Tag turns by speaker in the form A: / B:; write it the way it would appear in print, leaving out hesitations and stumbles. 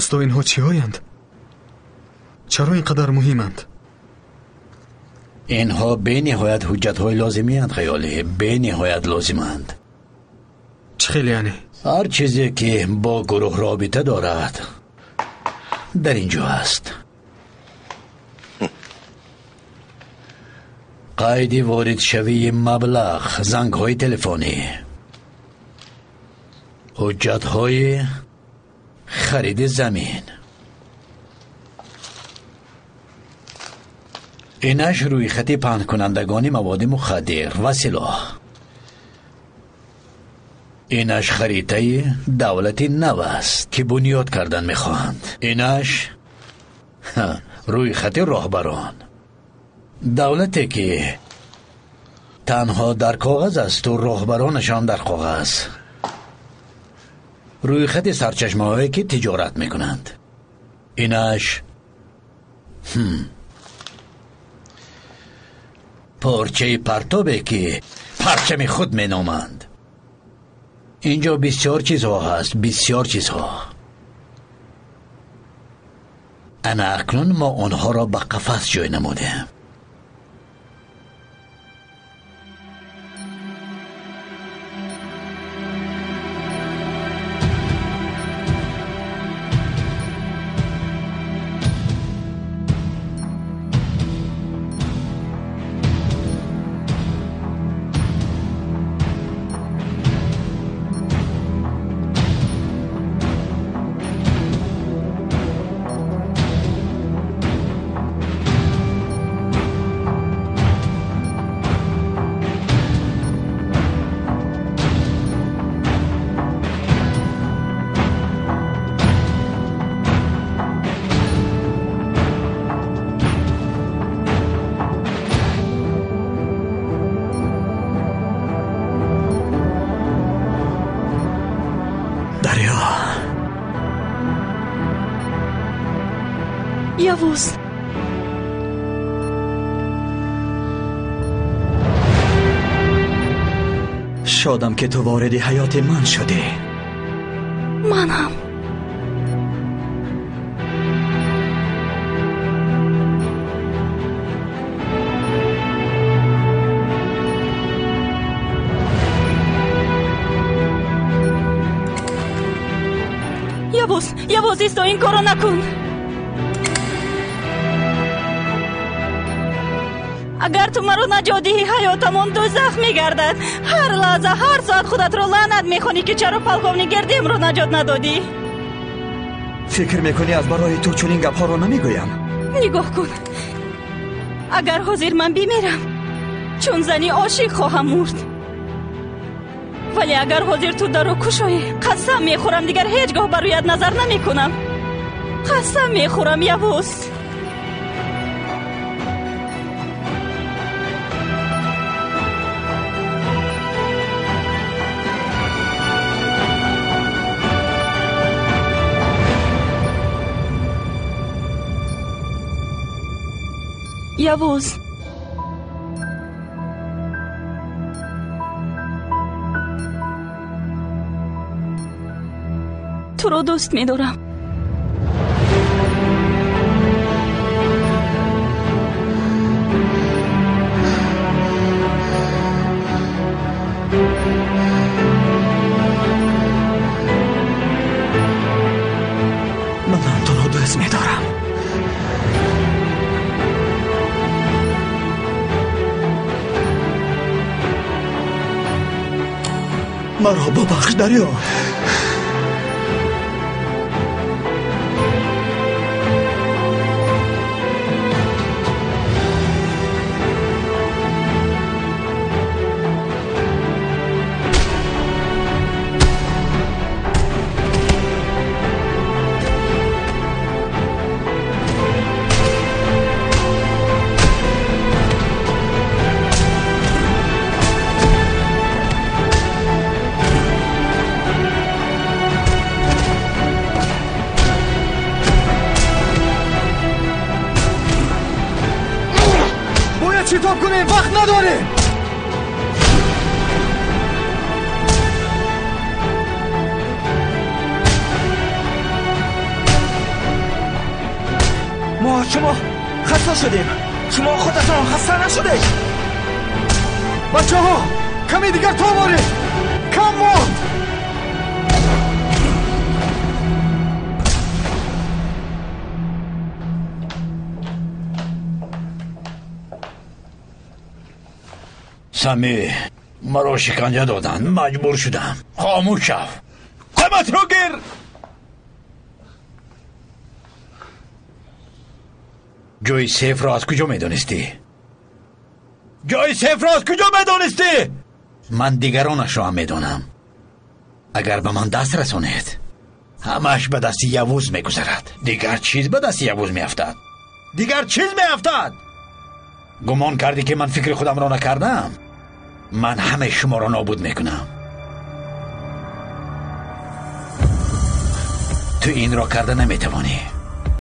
A: Усто, инҳо чиҳоянд? Чаро ин қадар муҳиманд?
B: Инҳо бениҳоят ҳуҷҷатҳои лозимиянд, Хаёлӣ, бениҳоят лозиманд.
A: Чӣ хел яъне?
B: Ҳар чизе ки бо гурӯҳ робита дорад дар ин ҷо аст. Қайди воридшавии маблағ, зангҳои телефонӣ, ҳуҷҷатҳои хариди замин. Инаш рӯйхати паҳнкунандагони маводи мухаддир ва силоҳ. Инаш харитаи давлати нав аст, ки бунёд кардан мехоҳанд. Инаш рӯйхати роҳбарон. Давлате ки танҳо дар коғаз асту роҳбаронашон дар коғаз. Рӯйхати сарчашмаҳое ки тиҷорат мекунанд. Инаш порчаи партобе ки парчами худ меноманд. Инҷо бисёр чизҳо ҳаст, бисёр чизҳо. Ана акнун мо онҳоро ба қафас ҷой намудем.
C: Явуз.
D: Шодам ки ту вориди ҳаёти ман шудӣ.
C: Ман ҳам. Явуз, Явуз, исто, ин корро накун. Агар ту маро наҷот диҳӣ, ҳаётамон дӯзах мегардад. Ҳар лаҳза, ҳар соат худатро лаънат мехонӣ, ки чаро полковник Гердемро наҷот надодӣ.
D: Фикр мекунӣ аз барои ту чунин гапҳоро намегӯям?
C: Нигоҳ кун, агар ҳозир ман бимирам, чун зани ошиқ хоҳам мурд. Вале агар ҳозир ту дарро кушоӣ, қасам мехӯрам, дигар ҳеҷ гоҳ ба рӯят назар намекунам. Қасам мехӯрам, Явуз. Явуз. Туро дӯст медорам.
D: Ман ҳам туро дӯст медорам. Маро бубахш, Дарё.
A: Шитоб кунем, вақт надорем.
D: Мо аз шумо хаста шудем. Шумо худатон хаста нашудед.
A: Бачаҳо, каме дигар тоб оред, кам монд.
B: Сами, маро шиканҷа доданд, маҷбур шудам. Хомӯш шав.
D: Қоматро гир.
B: Ҷои сейфро аз куҷо медонистӣ? Ҷои сейфро аз куҷо медонистӣ? Ман дигаронашро ҳам медонам. Агар ба ман даст расонед, ҳамааш ба дасти Явуз мегузарад. Дигар чиз ба дасти Явуз меафтад. Дигар чиз меафтад. Гумон кардӣ, ки ман фикри худамро накардам? Ман ҳамаи шуморо нобуд мекунам. Ту инро карда наметавонӣ.